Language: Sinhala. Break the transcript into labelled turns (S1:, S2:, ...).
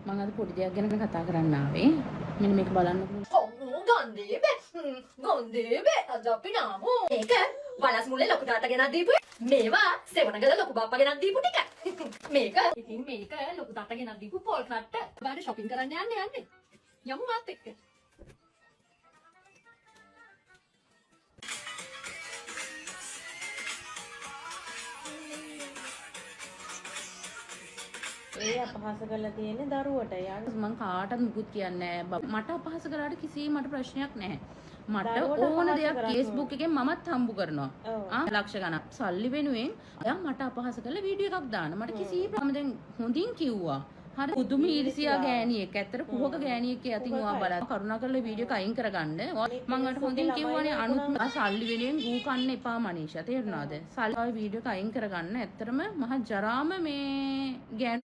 S1: මම අද පොඩි දෙයක් ගැන කතා කරන්න ආවේ. මෙන්න මේක බලන්නකෝ.
S2: ගන්දේ බෑ. ගන්දේ බෑ. අද අපි නාමු. මේක වලස් මුලේ ලොකු තාත්තා ගෙනත් දීපු. මේවා සෙවණගල ලොකු බාප්පා ගෙනත් දීපු ටික. මේක ඉතින් මේක ලොකු තාත්තා ගෙනත් දීපු පොල් කට්ට. බලන්න ෂොපින් කරන්න යන්න යන්නේ. යමු මාත් එක්ක.
S3: ඒ අපහාස කරලා තියෙන්නේ දරුවට. එයාට
S1: මං කාටවත් මුකුත් කියන්නේ නැහැ. මට අපහාස කරාට කිසි මට ප්‍රශ්නයක් නැහැ. මට
S3: දරුවට
S1: ඕන
S3: අපහාස
S1: දෙයක්
S3: කරන්න
S1: Facebook එකෙන් මමත් හම්බ කරනවා.
S3: ඔව්.
S1: ආ ලක්ෂ ගණන් සල්ලි වෙනුවෙන් එයා මට අපහාස කරලා වීඩියෝ එකක් දාන. මට කිසි මම දැන් හොඳින් කිව්වා. හරි පුදුම ඊර්ෂියා ගෑණියෙක්. ඇත්තට කුහක ගෑණියෙක් අතින් ඔයා බලන්න. කරුණාකරලා වීඩියෝ එක අයින් කරගන්න. මං අර හොඳින් කිව්වනේ අනුත් සල්ලි වෙනුවෙන් ගූ කන්න එපා මනීෂා. තේරුණාද? සල්ලි වීඩියෝ එක අයින් කරගන්න. ඇත්තටම මහා ජරාම මේ ගෑනු